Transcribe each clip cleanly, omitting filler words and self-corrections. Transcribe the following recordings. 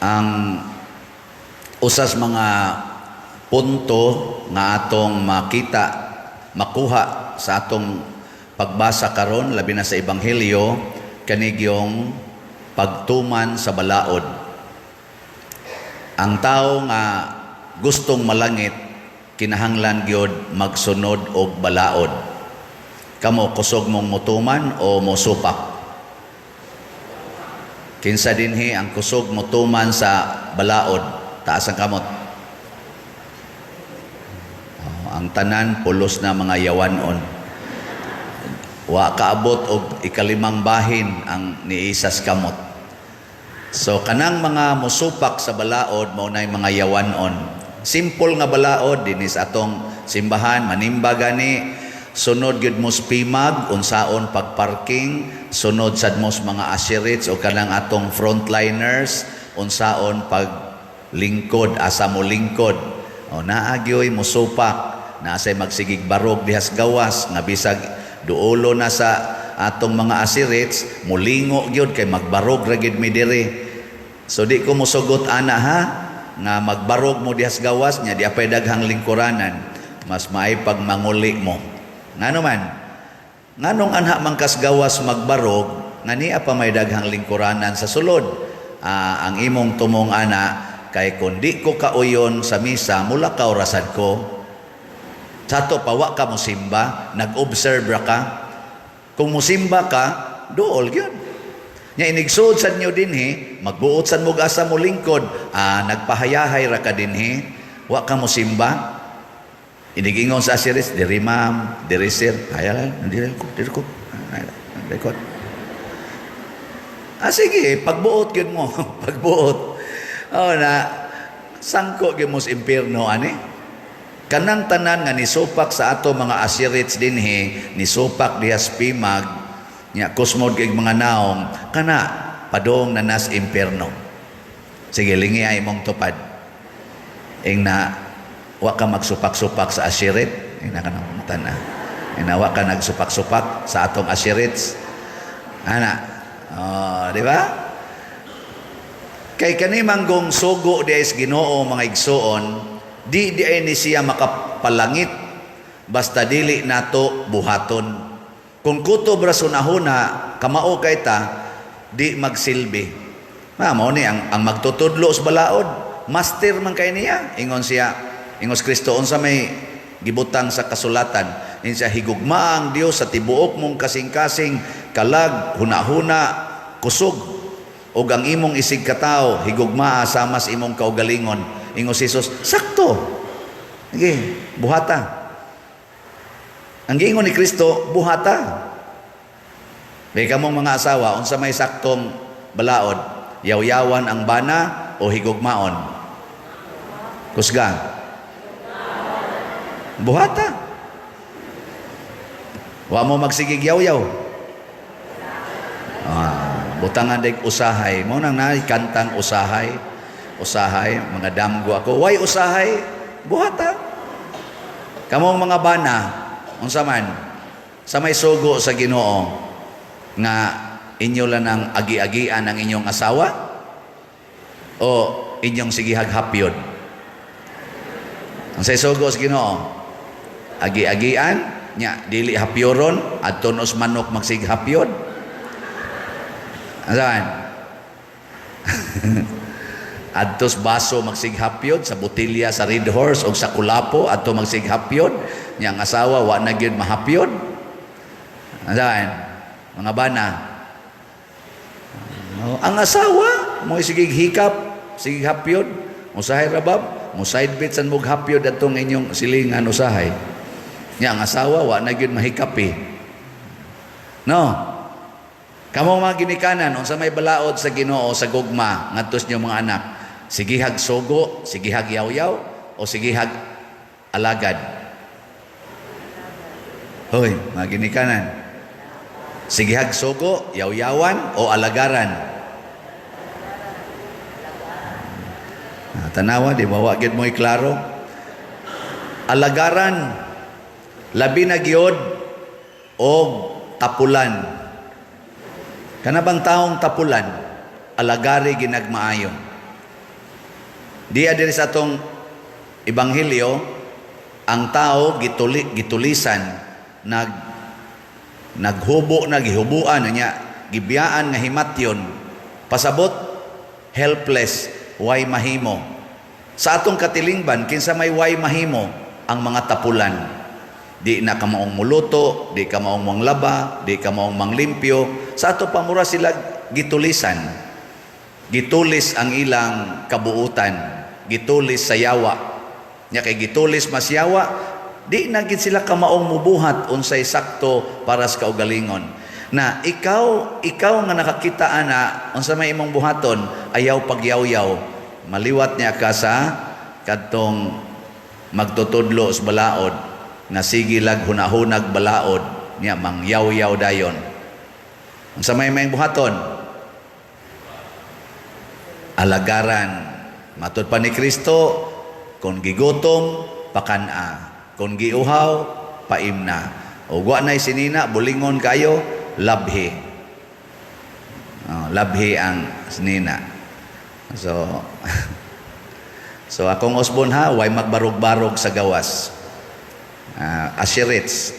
Ang usas mga punto nga atong makita, makuha sa atong pagbasa karon, labi na sa Ebanghelyo, kanigyong pagtuman sa balaod. Ang tao nga gustong malangit, kinahanglan gyud magsunod og balaod. Kamo, kusog mong mutuman o mosupak? Kinsa dinhi ang kusog motuman sa balaod? Taas ang kamot. Oh, ang tanan pulos na mga yawanon. Wa kaabot og ikalimang bahin ang niisas kamot. So kanang mga musupak sa balaod, mao nay mga yawanon. Simple nga balaod dinhi sa atong simbahan, manimba gani, sunod gyud mo pimag unsaon pagparking, sunod sad mo sa mga usherettes o kanang atong frontliners unsaon pag lingkod, asa mo lingkod. O naa gyoy musupak, naa say magsigig barog dihas gawas nga bisag duolo na sa atong mga usherettes, mulingo gyud kay magbarog ra gyud mi diri. So di ko mosugot ana ha, nga magbarog mo dihas gawas nya di apay daghang lingkuranan, mas maay pag manguli mo. Ngano man? Nganong anha man kas gawas magbarog nga nia pa may daghang lingkuranan sa sulod? Ah, ang imong tumong ana kay kung di ko kauyon sa misa, mulakaw rasad ko. Sa ato pa wa ka mosimba, nag-observe ra ka. Kung mosimba ka, duol gyud. Nya inigsuod sad nyo dinhi, magbuot sad mo asa mo lingkod, nagpahayahay ra ka dinhi, wa ka mosimba. Inigingon sa usherettes, "Diri ma'am, diri sir." "Hayala, diri ko, diri ko. Diri ko." Ah, sige, pagbuot gyud mo, pagbuot. Oh na sangko gyud mo sa impierno ani. Kanang tanan nga nisupak sa ato mga usherettes dinhi, nisupak diha sa pimag, nya kusmod kay mga naong, kana padong na nas impierno. Sige, lingi ay imong tupad. Ing na wa ka magsupak-supak sa usherette, ing na ka nang tana. Ing na wa ka nagsupak-supak sa atong usherettes. Ana, oh, di ba? Kay kani manggong sugo di ay sa Ginoo, mga igsuon, di di ay ni siya makapalangit basta dili nato buhaton. Kung kutob ra sunahuna, kamao kay ta, di magsilbi. Ma, mao ni ang magtutudlo sa balaod, master man kay niya. Ingon siya, ingon si Kristo, unsa may gibutang sa kasulatan? Ingon siya, "Higugma ang Dios sa tibuok mong kasing-kasing, kalag, hunahuna, kusog. Ug ang imong isig katawo, higugmaa sama sa imong kaugalingon." Ingon si Jesus, "Sakto. Sige, buhata." Ang giingon ni Kristo, buhata. May kamong mga asawa, unsa may saktong balaod? Yaw-yawan ang bana o higugmaon? Kusga. Buhata. Wa mo magsigig yaw-yaw. Ah, butangan dig usahay. Mo nang naay kantang "Usahay". Usahay, mga damgo ako. Why usahay? Buhata. Kamong mga bana, unsa man sa may sugo sa Ginoo nga inyo lang ang agi-agian ang inyong asawa o inyong sigihag hapyod? Ang say sugo sa Ginoo, agi-agian nya dili hapyoron adto nos manok magsig hapyod. Asan? Adtos baso magsighapyod sa botelya sa Red Horse o sa Kulapo, adto magsighapyod nya ang asawa wa na gyud mahapyod. Asan? Mga bana. Oh, ang asawa mo sige hikap, sige hapyod, usahay ra bab, mo side bit san mo hapyod adtong inyong silingan usahay. Nya ang asawa wa na gyud mahikapi. No. Kamo mga ginikanan, unsa may balaod sa Ginoo sa gugma ngadto sa inyong mga anak? Sigihag sugo, sigihag yaw-yaw o sigihag alagad? Hoy, mga ginikanan. Sigihag sugo, yaw-yawan o alagaran? Ah, tanawa, di ba wa gyud mo'y klaro? Alagaran, labi na gyud og tapulan. Kana bang taong tapulan, alagari ginagmaayo. Diya diri sa atong ebanghelyo, ang tao gitulisan, naghubo na, gihubuan na niya, gibiyaan nga himatyon, pasabot helpless, way mahimo. Sa atong katilingban, kinsa may way mahimo? Ang mga tapulan. Di na ka maong muluto, di ka maong manglaba, di ka maong manglimpyo. Sa ato pa mura sila gitulisan. Gitulis ang ilang kabuutan, gitulis sa yawa. Nya kay gitulis mas yawa, di na gid sila kamaong mubuhat unsay sakto para sa kaugalingon. Na ikaw, ikaw nga nakakita ana, unsa may imong buhaton? Ayaw pagyawyaw. Maliwat niya ka sa kadtong magtutudlo sa balaod nga sige lag hunahunag balaod niya, mangyawyaw dayon. Unsa may may buhaton? Alagaran. Matud pa ni Kristo, kung gigutom, pakan-a. Kung giuhaw, paimna. O wa na'y sinina, bulingon kayo, labhi. Oh, labhi ang sinina. So akong usbon ha, way magbarog-barog sa gawas. Usherates,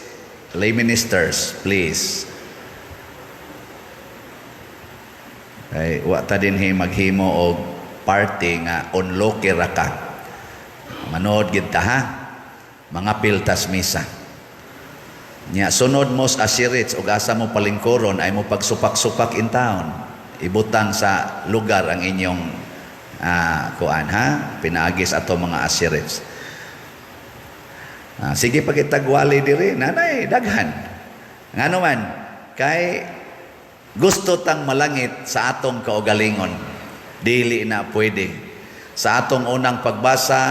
lay ministers, please. Kay wa ta dinhi maghimo og party nga onloke ra ka. Manood gid ta ha. Mga piltas misa. Nya sunod mo sa usherates og asa mo palingkuron ay mo pagsupak-supak in town. Ibutang sa lugar ang inyong kuan ha, pinaagis ato mga usherates. Sige pagitagwali diri, nanay daghan. Ngano man kay gusto tang malangit sa atong kaugalingon. Dili na pwede. Sa atong unang pagbasa,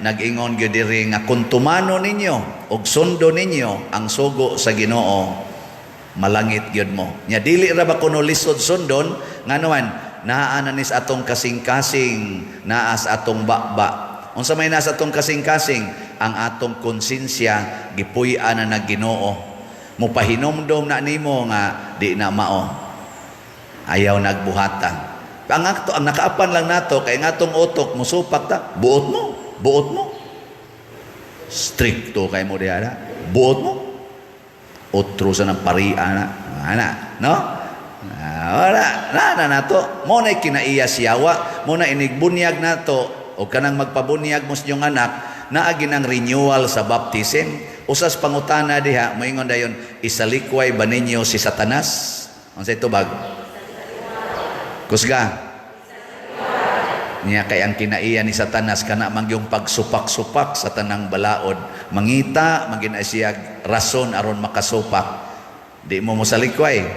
nag-ingon gyud diri nga kung tumano ninyo og sundo ninyo ang sugo sa Ginoo, malangit gyud mo. Nya dili ra ba kuno lisod sundon? Ngano man naa na ni sa atong kasing-kasing, naa sa atong baba. Unsa may nasa atong kasing-kasing? Ang atong konsensya, gipuy-an na nag Ginoo. Mupahinomdom na nimo nga di na mao. Ayaw nagbuhata. Ang akto, ang nakaapan lang nato kay nga atong utok musupak ta, buot mo, buot mo. Strikto kay mo diha na. Buot mo. Otro sa ng paria na. Ana, no? Ah, wala, na na nato. Mo na kinaiya siyawa, mo na inigbunyag nato o kanang magpabunyag mo sa inyong anak, naagi ng renewal sa baptism. Usas pangutana diha, moingon dayon, "Isalikway ba ninyo si Satanas?" Unsay tubag? Kusga. Niya kay ang kinaiya ni Satanas kana mangyong pagsupak-supak sa tanang balaod. Mangita magin siya rason aron makasupak. Di mo mosalikway.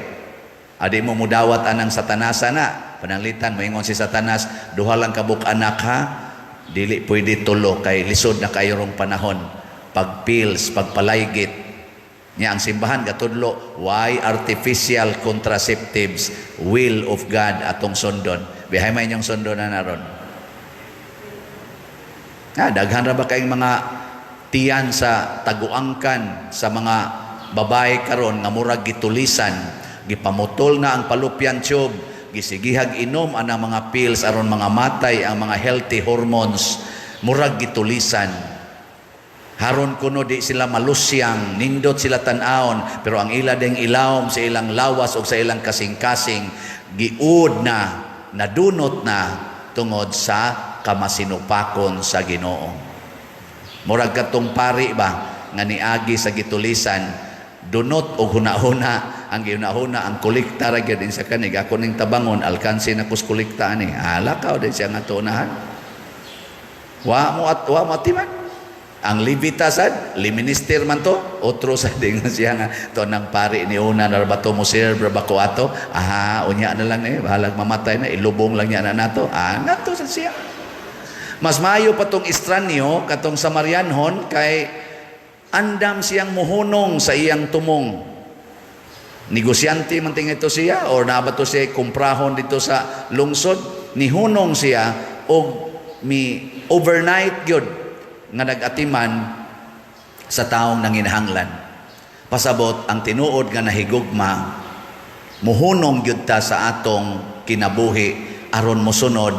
Adi mo mudawat anang Satanasa na. Pananglitan moingon si Satanas, "Duha lang kabuk anak ha. Dili pwede tulo kay lisod na kayo rong panahon. Pag pills, pagpalaygit." Nya ang simbahan gatudlo, why artificial contraceptives, will of God atong sundon. Bihay may inyong sundon na naron. Ah, daghan ra ba kayong mga tiyan sa taguangkan sa mga babae karon nga murag gitulisan, gipamutol na ang fallopian tube, gisigihag inom anang mga pills aron mga matay ang mga healthy hormones, murag gitulisan. Haron kuno di sila malusyang, nindot sila tan-awon, pero ang ila ding ilawom sa ilang lawas o sa ilang kasing-kasing, giud na, nadunot na tungod sa kamasinupakon sa Ginoo. Murag katong pari ba nga niagi sa gitulisan, dunot og hunahuna, ang gihunahuna ang kolekta ra gyud sa kanig ako ning tabangon, alkansi na kus kolekta ani. Lakaw din siya nga tunahan. Wa mo at wa mo atiman. Ang Levita sad, liminister man to, otro sad din siya nga to nang pari ni una na ba to mo serve ba ko ato? Ah, unya na lang eh, bahalag mamatay na, ilubong lang niya na nato. Ah, ngadto sad siya. Mas maayo pa tong estranyo katong Samarianhon kay andam siyang muhunong sa iyang tumong. Negosyante man tingay to siya or naa ba to siya kumprahon dito sa lungsod, nihunong siya og mi overnight gyud nga nag-atiman sa taong nanginahanglan. Pasabot ang tinuod nga nahigugma, muhunong gyud ta sa atong kinabuhi aron mosunod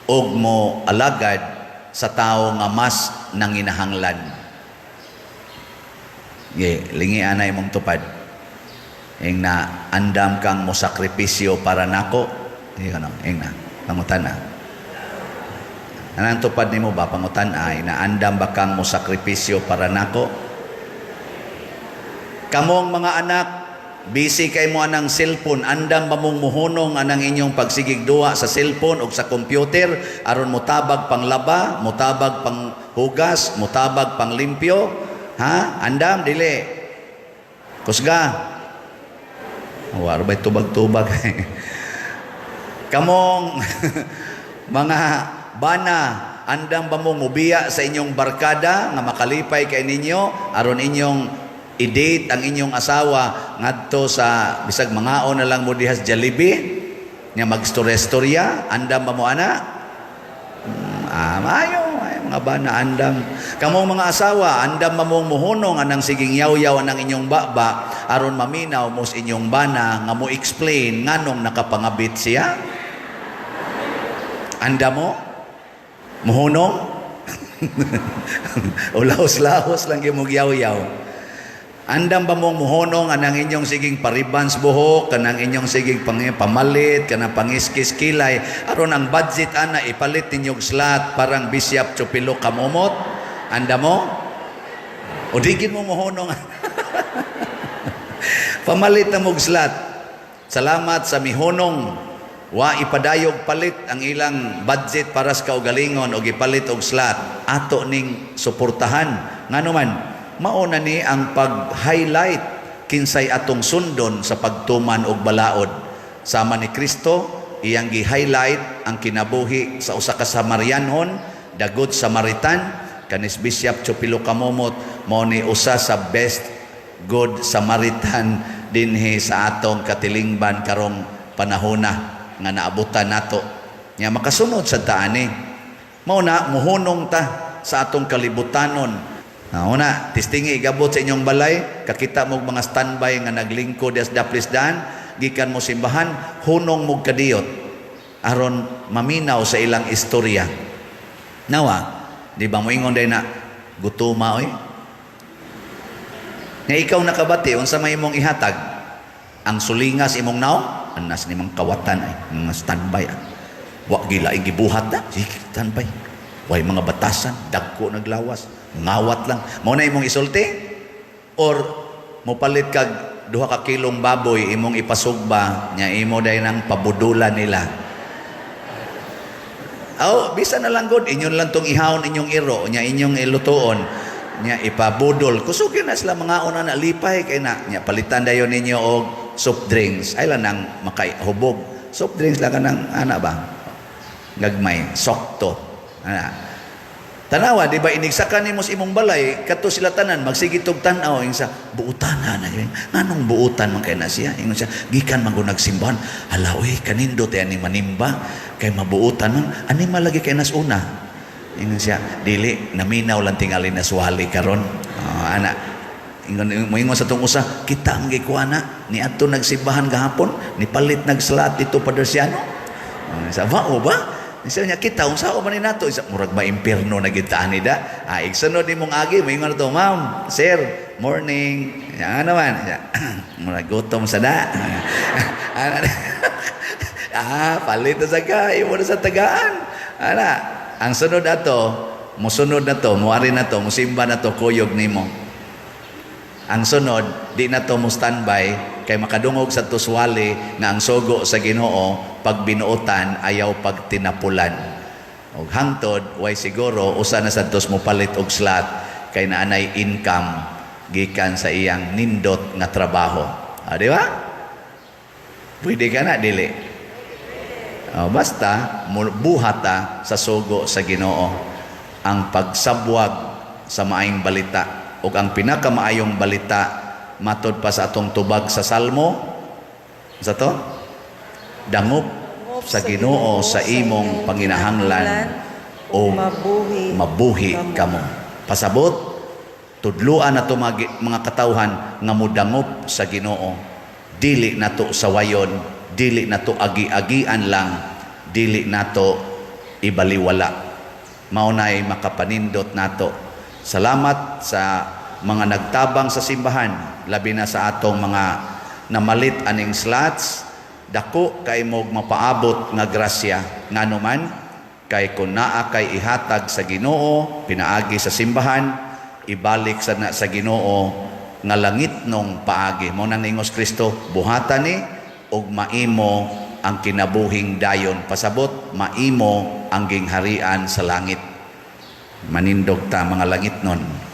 Og mo alagad sa tao nga mas nanginahanglan. Ge, lingi ana imong tupad. Ing na andam kang mo sakripisyo para nako. Di ka no, ing na pangutan-a. Anang tupad nimo ba, pangutan-a, na andam ba kang mo sakripisyo para nako? Kamong mga anak, busy kay mo anang cellphone, andam ba mong muhunong anang inyong pagsigig duwa sa cellphone o sa computer aron motabag panglaba, motabag pang hugas, motabag pang limpyo? Ha? Andam dili? Kusga. Waro ba'y tubag-tubag? Kamong mga bana, andam ba mong mubiya sa inyong barkada nga makalipay kay ninyo aron inyong i-date ang inyong asawa ngadto sa bisag mangaon na lang mo dihas Jollibee nga magstorya-storya? Andam ba mo ana? Ah, maayo ay, mga bana, andam. Kamong mga asawa, andam ba mong muhunong anang siging yaw-yaw anang inyong baba aron maminaw mo sa inyong bana nga mo explain nganong nakapangabit siya? Andam mo muhunong o lahos-lahos lang gyud yaw-yaw? Andam ba mong muhunong anang inyong siging paribans buhok, kanang inyong siging pamalit, kanang pangiskis kilay, aron ang budget ana ipalit ninyong slot parang Bishop Chupilo Kamumot? Andam mo? O digin mo muhunong? Pamalit na mog slot. Salamat sa mihunong. Wa ipadayog palit ang ilang budget para sa kaugalingon o gipalit og slot. Ato ning suportahan. Ngano man, mao na ni ang pag-highlight kinsay atong sundon sa pagtuman og balaod. Sama ni Kristo, iyang gi-highlight ang kinabuhi sa usa ka Samarianhon, the Good Samaritan, kanis Bishop Chupilo Kamumot mao ni usa sa best Good Samaritan dinhi sa atong katilingban karong panahona nga naabutan nato. Nya makasunod sa taani. Mao na muhunong ta sa atong kalibutanon. Una, testingi igabot sa inyong balay, kakita mo mga standby nga naglingkod as daplis daan, gikan mo simbahan, hunong mo kadiyot aron maminaw sa ilang istorya. Nawa, di ba moingon day na gutuma oy? Nga ikaw nakabati, unsa may imong ihatag? Ang sulingas imong naong, anas ni mang kawatan ay mga standby ah. Wa gila gibuhat na, sige standby. Way mga batasan, dagko naglawas, ngawat lang. Mao na imong isulti? Or mopalit kag 2 ka kilong baboy imong ipasugba nya imo day nang pabudulan nila? Aw, bisa na lang gud inyon lang tong ihawon inyong iro nya inyong ilutuon nya ipabudol. Kusugin na sila mga una na lipay kay na nya palitan dayon ninyo og soft drinks. Ay lang nang makahubog. Soft drinks lang kanang ana ba? Gagmay, sokto. Ana. Tanawa, di ba inigsakan nimo sa imong balay, kadto sila tanan magsige tog tan-aw ing sa buutan na nganong buutan man kay na siya? Ingon siya, gikan man ko nagsimbahan. Hala oy, kanindot ani manimba kay mabuutan man ani malagi kay nas una. Ingon siya, dili naminaw lang tingali na suwali karon. Oh, ana. Ingon moingon sa tong usa, kita man gikuha na ni adto nagsimbahan gahapon, ni palit nagsalat dito Padersiano. Oh, sa ba o ba? Isa niya kita unsa man ni nato isa murag ma-impierno na gid ta ani da. Ah, igsunod nimong agi moingon to, "Ma'am, sir, morning." Ya naman. Murag gutom sa da. Ah, palit na sa ka, imo na sa tagaan. Ana, ang sunod ato, musunod na to, muari na to, musimba na to, kuyog nimo. Ang sunod, di na to mo standby kay makadungog sa tuswali nga ang sugo sa Ginoo pag binuotan ayaw pag tinapulan. Og hangtod way siguro usa na sad tos mo palit og slot kay naanay income gikan sa iyang nindot nga trabaho. Ah, di ba? Pwede ka na dili? Oh, basta buhat ta sa sugo sa Ginoo ang pagsabwag sa maayong balita ug ang pinakamaayong balita matod pa sa atong tubag sa Salmo sa to, dangop sa Ginoo sa imong panginahanglan o mabuhi mabuhi kamo. Pasabot, tudluan nato mga katawhan nga mudangop sa Ginoo. Dili nato sawayon, dili nato agi-agian lang, dili nato ibaliwala. Mao nay makapanindot nato. Salamat sa mga nagtabang sa simbahan, labi na sa atong mga namalit aning slots. Dako kay mog mapaabot nga grasya, ngano man kay kun naa kay ihatag sa Ginoo pinaagi sa simbahan, ibalik sa na sa Ginoo nga langit nong paagi. Mao nang ningos Kristo, "Buhatan ni ug maimo ang kinabuhing dayon." Pasabot, maimo ang gingharian sa langit. Manindog ta, mga langit nun.